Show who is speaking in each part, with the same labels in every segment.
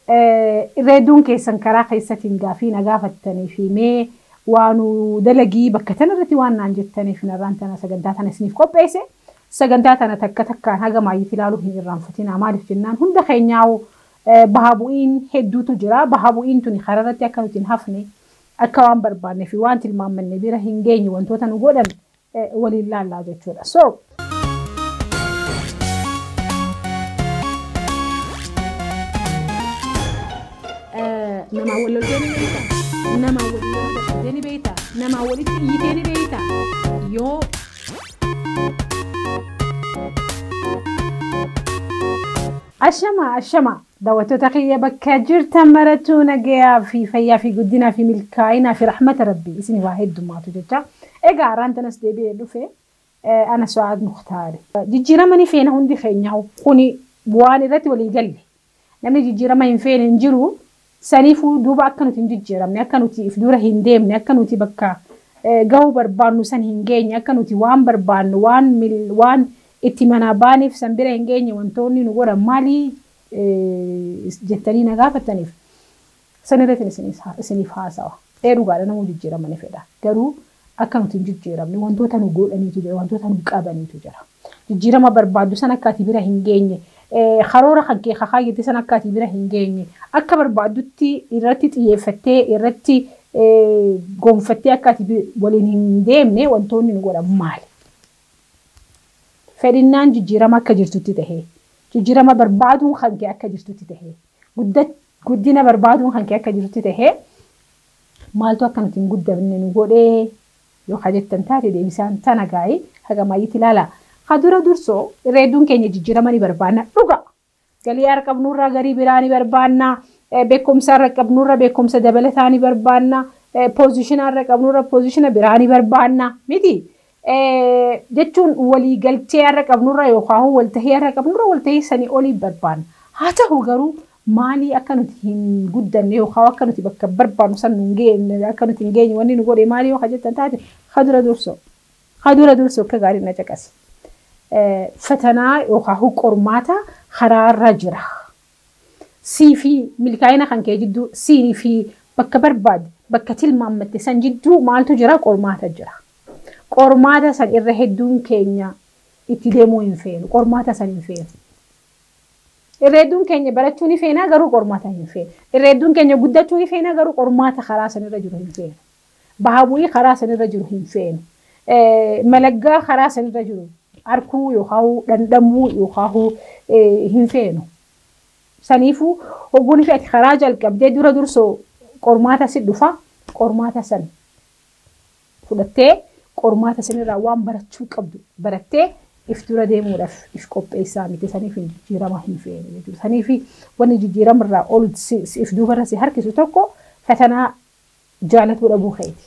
Speaker 1: Irreeduun keessan karaa keessatiin gaafii na gaafattanii fi mee waanu dalagii bakka tanarratti waan naan jettaniif narraan tana sagantaa tana isiniif qopheesse. Sagantaa tana takka takkaan haga maayyitti ilaaluu hin irraanfatinaa. Maaliif jennaan hunda keenyaa'u baha bu'iin hedduutu jira. Baha bu'iin tuni kararratti akka nuti hin hafne, akka waan barbaanne fi waan tilmaammanne bira hin geenye wantoota nu godhan waliin laallaa jechuudha. So namaa wal loltee ni beektaa? Namaa wal loltee ni beektaa? Namaa walitti iyyitee ni beektaa? Yoo Ashama ashama daawwattoota kiyya bakka jirtan marattuu nagayaa fi fayyaa fi guddinaa fi milkaa'inaa fi rahmata rabbii isin waa heddummaatu jecha. Egaa har'aan tanas deebi'ee dhufe ana Su'aad Muktaari. Jijjiirama ni feena hundi keenya kuni waan irratti walii galle. Namni jijjiirama hin feene hin jiru. Saniifuu duuba akka nuti hin jijjiiramne, akka nuti if dura hin deemne, akka nuti bakka gahuu barbaannu san hin geenye, akka nuti waan barbaannu waan itti manaa baaniif san bira hin geenye wantoonni nu godhan maali jettanii na gaafattaniif san irratti isiniif haasawa. Ee dhugaadha namuu jijjiirama ni fedha. Garuu akka nuti hin jijjiiramne wantoota nu godhaniitu jira, wantoota nu qabaniitu jira. Jijjiirama barbaaddu san akka ati bira hin geenye, karoora kan kee kakaayyette san akka ati bira hin geenye, akka barbaaddutti irratti xiyyeeffattee irratti gonfattee akka ati waliin hin deemne wantoonni nu godhan maali? Fedhinnaan jijjiirama akka jirtutti tahee, jijjiirama barbaaduun kan kee akka jirtutti tahee, guddina barbaaduun kan kee akka jirtutti tahee, maaltu akka nuti hin guddanne nu godhee yoo jettan taate deebisaan tana gaa'ii haga maayyitti ilaala. Kadura dursoo reeduun keenya jijjiirama ni barbaanna dhuga. Galii harka qabnurraa garii biraa ni barbaanna. Beekumsa harka qabnurra beekumsa dabalataa ni barbaanna. Poozishina harka qabnurra poozishina biraa ni barbaanna. Miti jechuun walii galtee harka qabnurra yookaan waltahii harka qabnurra waltahii sanii olii barbaanna. Haa ta'u garuu maalii akka nuti hin guddanne yookaan akka nuti bakka barbaannu san nu hin geenye akka nuti hin geenye wanni nu godhe maalii yoo jettan taate kadura dursoo. Kadura dursoo akka gaarii na caqasi. Fatanaa yookaan qormaata karaarra jira. Sii fi milkaa'ina kan kee jidduu sii fi bakka barbaadde bakka tilmaammatte san jidduu maaltu jira qormaata jira. Qormaata san irra hedduun keenya itti deemuu hin feenu. Qormaata san hin feenu. Irra hedduun keenya barachuu ni feena garuu qormaata hin feenu. Irra hedduun keenya guddachuu ni feena garuu qormaata karaa san irra jiru hin feenu. Baha bu'ii karaa san irra jiru hin feenu. Malaggaa karaa san irra jiru arkuu yookaan dhandhamuu yookaan hin feenu. Saniifuu hogguun fi ati karaa jalqabdee dura dursoo qormaata si dhufa qormaata san fudhattee qormaata sanirraa waan barachuu qabdu barattee if dura deemuudhaaf if qopheessaa miti saniif jijjiirama hin feenu jechuudha. Saniif wanni jijjiiramarraa ol if duubarra si harkisu tokko fatanaa jaalatuu dhabuu keeti.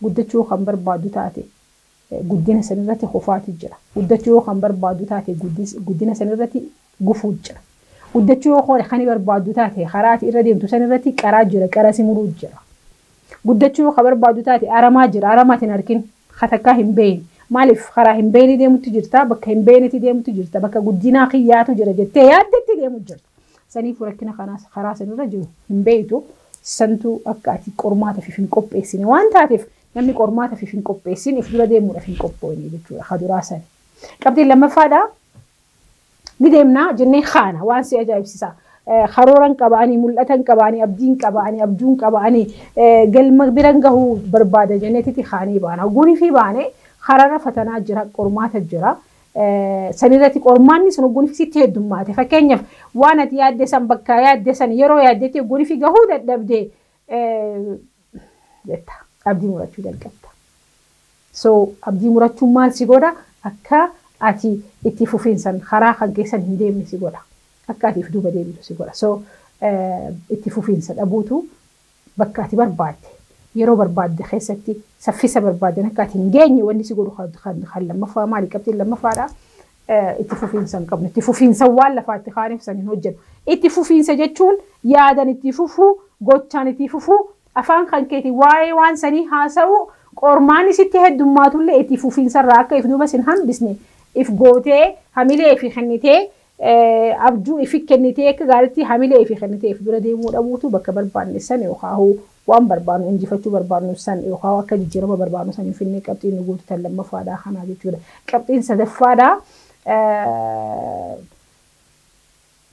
Speaker 1: Guddachuu kan barbaaddu taate guddina sanirratti qofaatu jira. Guddachuu kan barbaaddu taate guddina sanirratti gufuu jira. Guddachuu kan barbaaddu taate karaa ati irra deemtu sanirratti qaraa jira, qara si muruu jira. Guddachuu kan barbaaddu taate aramaa jira, aramaa hin argin, katakkaa hin beekne. Maaliif karaa hin beekne deemutu jirta, bakka hin beeknetti deemutu jirta, bakka guddinaa kiyyaatu jira jettee yaaddetti deemu jirta. Saniif rakkina karaa sanirra jiru hin beektu santu akka ati qormaataaf hin qopheessine waan taateef namni qormaataaf hin qopheessin if dura deemuudhaaf hin qophoofne jechuudha kaduraa sani. Qabxiin lammaffaadha. Ni deemnaa jennee kaana waan si ajaa'ibsiisa. Karooran qabaanii, mul'atan qabaanii, abdiin qabaanii, abjuun qabaanii galma biran gahuu barbaada jenneetitti kaanii baana. Hogguunii fi baane kararra fatanaa jira, qormaata jira. Sanirratti qormaanni sun hogguunii fi sitti heddummaate. Fakkeenyaaf waan ati yaadde san bakka yaadde san yeroo yaaddetti hogguunii fi gahuu dadhabde jetta. Abdii murachuu jalqabda. So abdii murachuun maal si godha? Akka ati itti fufiinsan karaa kan keessan hin deemne si godha. Akka ati if duuba deebitu si godha. So itti fufiinsa dhabuutu bakka ati barbaadde yeroo barbaadde keessatti saffisa barbaadden akka ati hin geenye wanni si godhu kan lammaffaa maali qabxiin lammaffaadha. Itti fufiinsa hin qabnu. Itti fufiinsa waan lafaatti kaaniif san hin hojjennu. Itti fufiinsa jechuun yaadan itti fufuu, gochaan itti fufuu, afaan kan keeti waa'ee waan sanii haasa'u qormaanni sitti heddummaatullee itti fufiinsarraa akka if duuba sin hambisne if gootee hamilee fi kennitee Abjuu ifi kennitee akka gaariitti hamilee ifi kennitee if dura deemuu dhabuutu bakka barbaanne san yookaan waan barbaannu injifachuu barbaannu san yookaan akka jijjiirama barbaannu san hin finne. Qabxiin nu guutu tan lammaffaadhaa kanaa jechuudha. Qabxiin sadaffaadhaa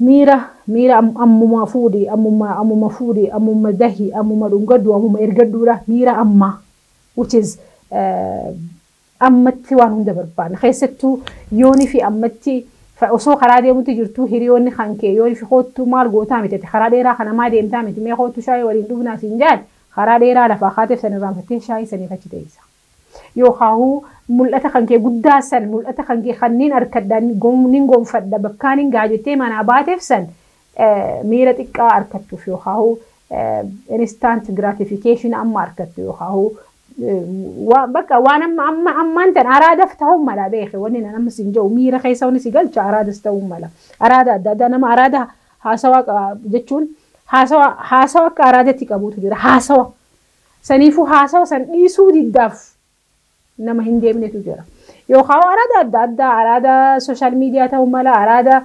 Speaker 1: miira ammuma fuudhi, ammuma fuudhi, ammuma dahi, ammuma dhungadhu, ammuma ergadhuudha, miira ammaa, which is ammatti waan hunda barbaanna. Keessattuu yoonii fi ammatti osoo karaa deemutti jirtuu hiriyoonni kan kee yoonii fi koottuu, maal gootaa miti, karaa dheeraa kana maa deemtaa miti, mee koottuu shaayii waliin dhugnaa siin jaan, karaa dheeraa lafaa kaateef san irraanfattee shaayii saniif achi teessa. Yookaan mul'ata kan kee guddaa san, mul'ata kan kee kanneen harkadhaa nin gonfadha, bakkaan hin gaa jettee manaa baateef san miira xiqqaa harkattuuf yookaan instant gratification amma harkattu yookaan bakka waan amma amma ammaan tan araadaaf ta'uu mala. Beeke, wanni nama sin jedhu miira keessa wanni si galcha araadas ta'uu mala. Araada adda addaa, nama araada haasawaa jechuun haasawa akka araadatti qabuutu jira haasawa. Saniifuu haasawa san dhiisuu diddaaf nama hin deemnetu jira. Yookaan araada adda addaa, araada social media ta'uu mala, araada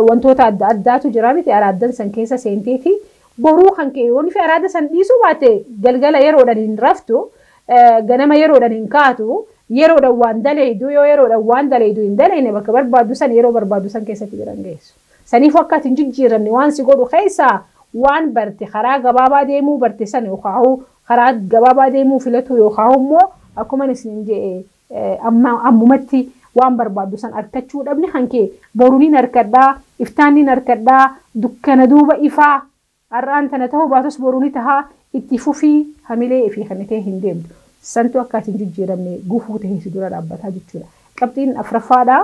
Speaker 1: wantoota adda addaatu jira miti, araaddan san keessa seenteeti boruu kan kee yoon fi araada san dhiisuu baate galgala yeroodhaan hin raftu, ganama yeroodhaan hin kaatu, yeroodhaan waan daleeydu yoo yeroodhaan waan daleeydu hin daleeyne bakka barbaaddu san yeroo barbaaddu san keessatti biran geessu. Saniifuu akka ati hin jijjiiramne waan si godhu keessaa waan barte karaa gabaabaa deemuu barte san yookaan karaa gabaabaa deemuu filatu yookaan immoo akkuma isin jedhe ammumatti waan barbaaddu san argachuu dhabni kan kee boruuniin harkadhaa, iftaanniin harkadhaa, dukkana duuba ifaa, har'aan tana ta'uu baatus boruuni tahaa, itti fufii hamilee fi kennitee hin deemtu. Santu akka ati hin jijjiiramne gufuu ta'ee si dura dhaabbataa jechuudha. Qabxiin afuraffaadhaa.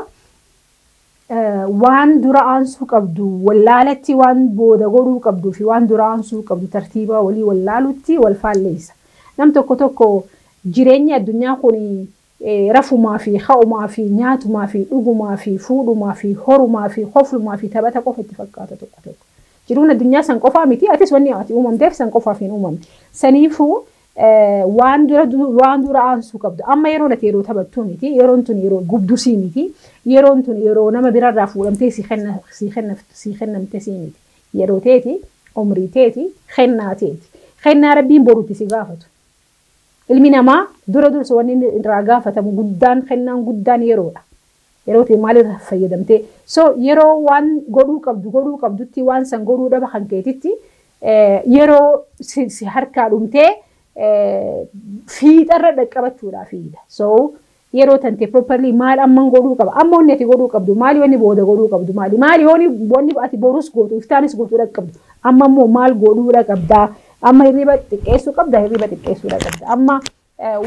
Speaker 1: Waan dura aansuu qabdu wallaalatti, waan booda godhuu qabduu fi waan dura aansuu qabdu tartiiba walii wallaalutti wal faalleessa. Nam tokko tokko jireenyi addunyaa kun rafumaa fi ka'umaa fi nyaatumaa fi dhugumaa fi fuudhumaa fi horumaa fi koflumaa fi taphata qofa itti fakkaata tokko tokko. Jiruun addunyaa san qofaa miti, atis wanni ati uumamteef san qofaaf hin uumamne. Saniifuu waan dura aansuu qabdu. Amma yeroon ati yeroo taphattuu miti, yeroon tun yeroo gubdusii miti, yeroon tun yeroo nama birarraa fuudhamtee si kennamte sii miti. Yeroo teeti, umrii teeti, kennaa teeti. Kennaa Rabbiin boruutti si gaafatu. Ilmi namaa dura dursa wanni inni irraa gaafatamu guddaan, kennaan guddaan yeroodha. Yeroo ta'e maalirraa fayyadamtee? So yeroo waan godhuu qabdu godhuu qabdutti waan san godhuu dhaba kan keetitti yeroo si harkaa dhumtee fiixarra dhaqqabachuudhaaf fiida. So yeroo tante properly maal amman godhuu qaba? Amma wanni ati godhuu qabdu maali? Wanni booda godhuu qabdu maali? Maali wanni ati borus gootu, iftaanis gootuu qabdu? Amma immoo maal godhuu qabdaa? Amma hirriba xiqqeessuu qabda, hirriba xiqqeessuu qabda. Amma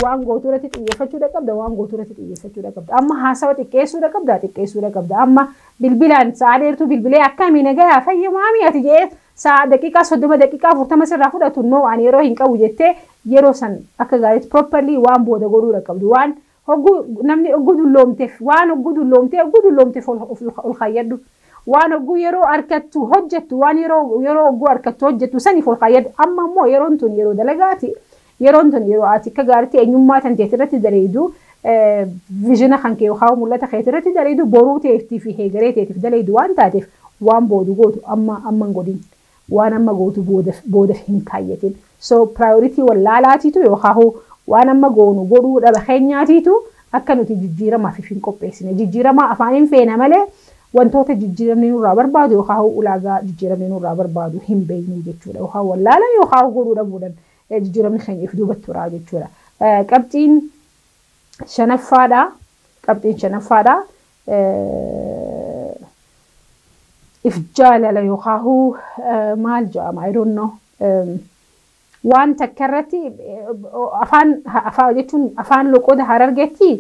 Speaker 1: waan gootuu irratti xiyyeeffachuu qabda, waan gootuu irratti xiyyeeffachuu qabda. Amma haasawa xiqqeessuu qabda, xiqqeessuu qabda. Amma bilbilaan sa'a dheertuu bilbilee akkamii, nagayaa, fayya, maamii ati jedhee sa'a daqiiqaa 30, daqiiqaa 40 sirraa fudhatu, no, ani yeroo hin qabu jettee yeroo san akka gaariitti properly waan booda godhuu qabdu, waan hogguu namni hogguu dulloomteef, waan hogguu dulloomteef ol kaayyadhu. Waan hogguu yeroo harkattu hojjettu, waan yeroo hogguu harkattu hojjettu saniif ol kaayyadhu. Amma immoo yeroon tun yeroo dalagaati. Yeroon tun yeroo ati akka gaariitti eenyummaa tanteet irratti daleeydu, vision kan kee yookaan mul'ata keetii irratti daleeydu, boruu teeftii fi heegaree teetiif daleeydu waan taateef waan boodu gootu amma amma hin godhin. Waan amma gootu booda hin kaayyatin. So priority wallaalaatiitu yookaan waan amma goonu godhuu dhaba keenyaatiitu akka nuti jijjiiramaaf hin qopheessine. Jijjiirama afaaniin feena malee wantoota jijjiiramni nurraa barbaadu yookaan ulaagaa jijjiiramni nurraa barbaadu hin beeknu jechuudha. Yookaan wallaala yookaan godhuu dhabuudhaan jijjiiramni keenya if duubatti turaa jechuudha. Qabxiin shanaffaadha. Qabxiin shanaffaadha. If jaalala yookaan maal jedhama, I don't know. Waan takka irratti afaan jechuun afaan loqoda Harargeetti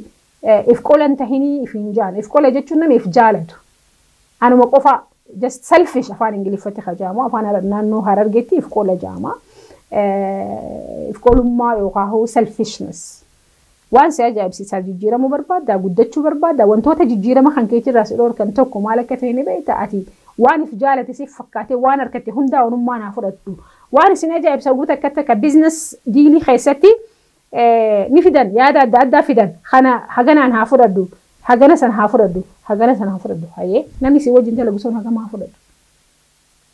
Speaker 1: if qolan tahinii if hin jaan. If qola jechuun nama if jaalatu. Anuma qofa, just selfish afaan Ingiliffatti kajaamu, afaan naannoo Harargeetti if qola jaama. If qolummaa yookaan selfishness. Waan si ajaa'ibsiisaa, jijjiiramuu barbaadda, guddachuu barbaadda, wantoota jijjiirama kan keetirraa si dhorkan tokko maal akka ta'e ni beekta ati. Waan if jaalate siif fakkaatee waan harkatte hundaa onummaa naa fudhattu. Waan isin ajaa'ibsa guutuu akka takka business deal keessatti ni fidan, yaada adda addaa fidan, kana haganaan haa fudhadhu. Hagana san haa fudhadhu, hagana san haa fudhadhu. Hayyee, namni si wajjin dalagu sun hagam haa fudhadhu.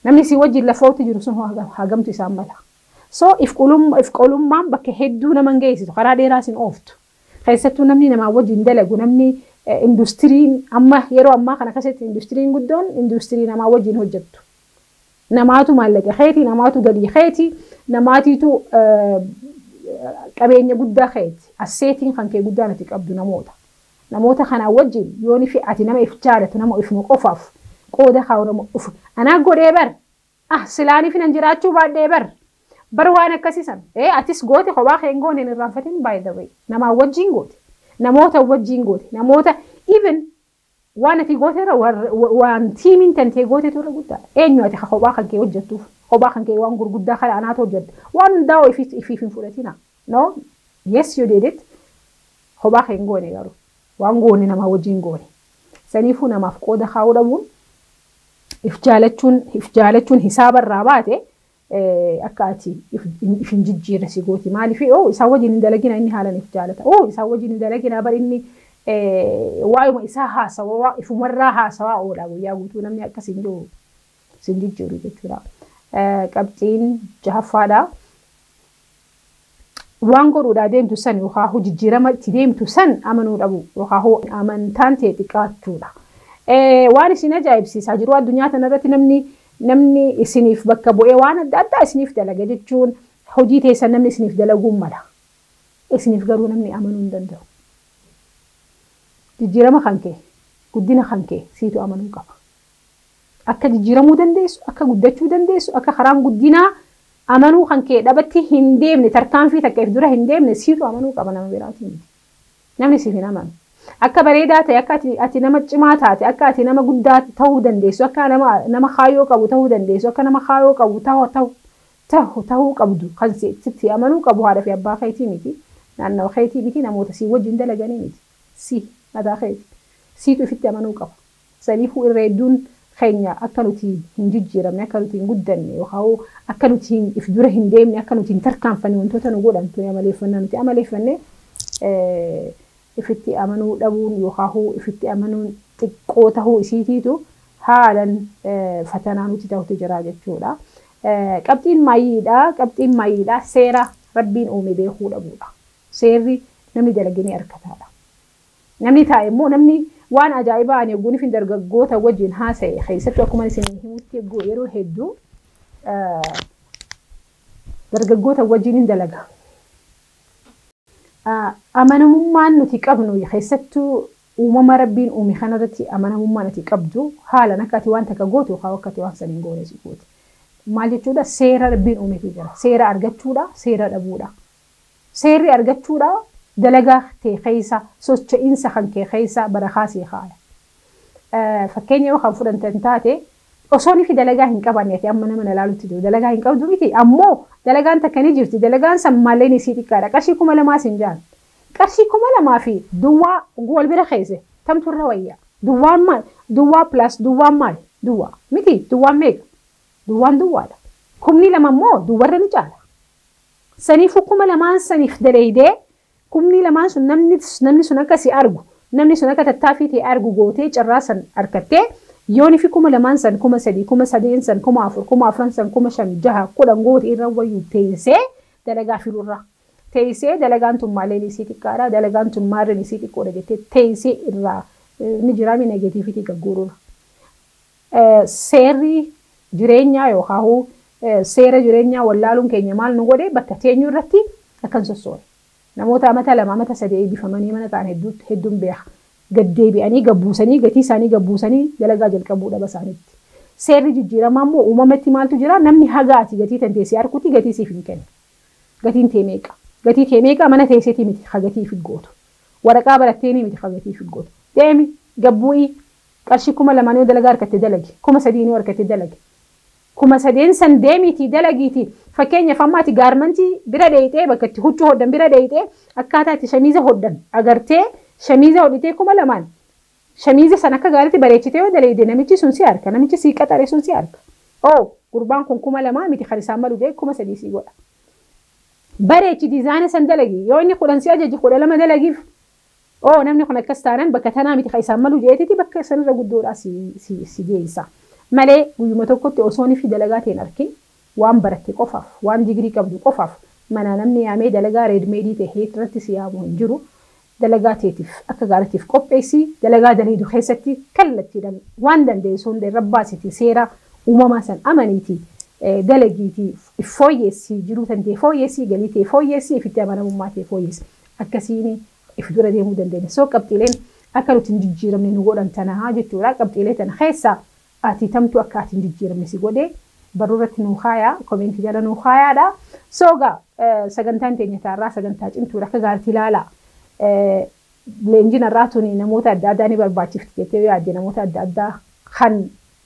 Speaker 1: Namni si wajjin lafootti jiru sun hagamtu isaan mala. So if qolummaan bakka hedduu nama hin geessitu, karaa dheeraa sin ooftu. Keessattuu namni namaa wajjin dalagu, namni industiriin amma yeroo ammaa kana keessatti industiriin guddoon industirii namaa wajjin hojjettu. Namaatu maallaqa keeti, namaatu galii keeti, namaatiitu qabeenya guddaa keeti. Asseetiin kan kee guddaan ati qabdu namoota. Namoota kanaa wajjin yooni fi ati nama if jaalatu, nama ifuma qofaaf qooda kaa'u, nama ufu. Anaa godhee bar, ah silaaniif nan jiraachuu baadhee bar. Bar waan akkasiisan. Atis goote, kophaa kee hin goone, hin irraanfatin, by the way. Namaa wajjin goote. Namoota wajjin goote. Namoota even waan ati goote irra waan tiimiin tantee gootetu irra guddaadha. Eenyu ati kophaa kan kee hojjettuuf? Kophaa kan kee waan gurguddaa kana anaatu hojjedha. Waan hundaa ifiif hin fudhatina. No, yes, you did it. Kophaa kee hin goone garuu. Waan goone namaa wajjin goone. Saniifuu namaaf qooda kaa'uu dhabuun, if jaalachuun hisaaba irraa baate, akka ati if hin jijjiirre si gooti. Maaliif? Oo, isaan wajjin hin dalagina, inni haalan if jaalata. Oo, isaan wajjin hin dalagina, bar inni waa'uma isaa haasawaa, ifumarraa haasawaa oola guyyaa guutuu. Namni akkas hin jiru sin jijjiiru jechuudha. Qabxiin jahaffaadha. Waan godhuudhaa deemtu san yookaan jijjiirama itti deemtu san amanuu dhabu yookaan amantaan ta'e xiqqaachuudha. Waan isin ajaa'ibsiisaa jiru, addunyaa kanarratti namni isiniif bakka bu'ee waan adda addaa isiniif dalaga jechuun, hojii teessan namni isiniif dalaguun mala. Isiniif garuu namni amanuu hin danda'u. Jijjiirama kan kee, guddina kan kee siitu amanuu qaba. Akka jijjiiramuu dandeessu, akka guddachuu dandeessu, akka karaan guddinaa amanuu kan kee dhabatti hin deemne, tarkaanfii takka if dura hin deemne siitu amanuu qaba, nama biraatiin miti. Namni siif hin amanu. Akka bareedaa ta'e, akka ati nama cimaa taate, akka ati nama guddaa ta'uu dandeessu, akka nama kaayyoo qabu ta'uu dandeessu, akka nama kaayyoo qabu ta'uu qabdu kan sitti amanuu qabu haadha fi abbaa keetii miti. Naannawa keetii miti, namoota si wajjin dalaganii miti. Si mataa keeti. Siitu ifitti amanuu qaba. Saniifuu irra hedduun keenya akka nuti hin jijjiiramne, akka nuti hin guddanne, yookaan akka nuti if dura hin deemne, akka nuti hin tarkaanfanne wantoota nu godhan tuni amaleeffannaa nuti amaleeffanne, ifitti amanuu dhabuun yookaan ifitti amanuun xiqqoo tahuu isiitiitu haalan fatanaa nuti ta'utu jira jechuudha. Qabxiin maayiidha. Qabxiin maayiidha, seera Rabbiin uume beekuu dhabuudha. Seerri namni dalagee harkataadha. Namni taa'e immoo, namni waan ajaa'ibaa ani eeguun fi dargaggoota wajjin haasa'e keessattuu, akkuma isin himutti yeroo hedduu dargaggoota wajjin hin dalaga. Amanamummaan nuti qabnu, keessattuu uumama Rabbiin uume kanarratti amanamummaan ati qabdu haalan akka ati waan takka gootu yookaan akka ati waan san hin goone si gooti. Maal jechuudha? Seera Rabbiin uumetu jira. Seera argachuudha, seera dhabuudha. Seerri argachuudha dalagaa ta'e keessa, socho'iinsa kan kee keessa barakaa sii haala. Fakkeenya yoo kan fudhantan taate, osoo fi dalagaa hin qabanne, ati amma nama na ilaalutti jiru dalagaa hin qabdu miti, ammoo dalagaan takka ni jirti. Dalagaan san maalleen isii xiqqaadha, qarshii 2000 sin jaan. Qarshii 2000 fi duwwaa wal bira keesse tamtu irra wayya? Duwwaan maal? Duwwaa plus duwwaan maal? Duwwaa miti? Duwwaan meeqa? Duwwaan duwwaadha. 2000 immoo duwwarra ni caala. Saniifuu 2000 saniif daleeydee, 2000 sun namni sun akka si argu, namni sun akka tattaaffii ta'e argu gootee, carraa san argattee, yooni fi 2000 san 3000, 3000 san 4000, 4000 san 5000, 6, 10 goote irra wayyuu teessee dalagaa filurra. Teessee dalagaan tun maaleen isii xiqqaadha, dalagaan tun maarreen isii xiqqoodha jettee teessee irraa ni jiraami negativity gagguurudha. Seerri jireenyaa yookaan seera jireenyaa wallaaluun keenya maal nu godhe? Bakka teenyu irratti akkan sossoone. Namoota amata 2, amata 3 eebbifamanii mana ta'an hedduun beeka. Gaddeebi'anii gabbuusanii, gatii isaanii gabbuusanii dalagaa jalqabuu dhaba isaaniitti. Seerri jijjiiramaa immoo uumamatti maaltu jira? Namni haga ati gatii tan teessee harkutti gatii siif hin kennu. Gatiin tee meeqa? Gatii tee meeqa? Mana teesseetii miti ha gatii fi gootu. Waraqaa baratteeni miti ha gatii fi gootu. Deemi gabbu'ii, qarshii 2000 yoo dalagaa harkatte dalagi. 3000 yoo harkatte dalagi. 3000 san deemiitii dalagiitii, fakkeenyaaf amma ati garment bira dheeyxee, bakka itti huccuu hodhan bira dheeyxee, akkaataa itti shamiiza hodhan agartee, shamiiza hodhitee, 2000 shamiiza san akka gaariitti bareechitee yoo daleeyde, namichi sun si harka, namichi si qaxare sun si harka. Oo, gurbaan kun 2000 miti kan isaan malu jee 3000 si godha. Bareechi, design san dalagi. Yoo inni 10 si ajaje, 12 dalagiif. Oo, namni kun akkas taanaan bakka tanaa miti kan isaan malu jeetiti bakka sanirra guddoodhaa si geessa. Malee guyyuma tokkotti osoo fi dalagaa ta'een arkin, waan baratte qofaaf, waan digirii qabdu qofaaf mana namni yaamee dalagaa ready-made ta'ee irratti si yaamu hin jiru. Dalagaa teetiif akka gaariitiif qopheessi. Dalagaa daleedu keessatti kallattiidhaan waan dandeessu hunda irra baasiti, seera uumamaa san amaniiti dalagiiti fooyyessi, jiruu tantee fooyyessi, galii ta'e fooyyessi, ifitti amanamummaa ta'e fooyyessi. Akkasiin if dura deemuu dandeenya. So qabxiileen akka nuti hin jijjiiramne nu godhan tanaa jechuudha. Qabxiilee tana keessa ati tamtu akka ati hin jijjiiramne si godhee barruu irratti nuu kaayaa, comment jala nuu kaayaadha. So egaa sagantaan teenya taarraa sagantaa cimtuudha, akka gaariitti ilaalaa. Leenjiin irraa tuni namoota adda addaa ni barbaachifti jettee yaadde, namoota adda addaa kan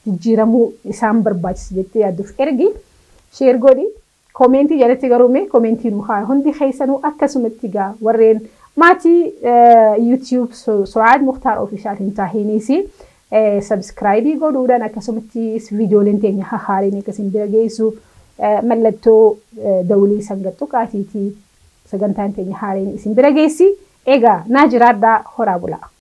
Speaker 1: jijjiiramuu isaan barbaachisa jettee yaadduuf ergi, share godhi. Comment jalatti garuu mee comment nuu kaaya hundi keessanuu. Akkasumatti gaa warreen maatii YouTube Su'aad Muktaar Official hin taahiniis subscribe godhuudhaan, akkasumatti viidiyooleen teenya hahaariin akkasin bira geessu mallattoo dawlii sangattu qaatiitii sagantaan teenya haariin isin bira geessi. Egaa naa jiraadhaa, horaa bulaa.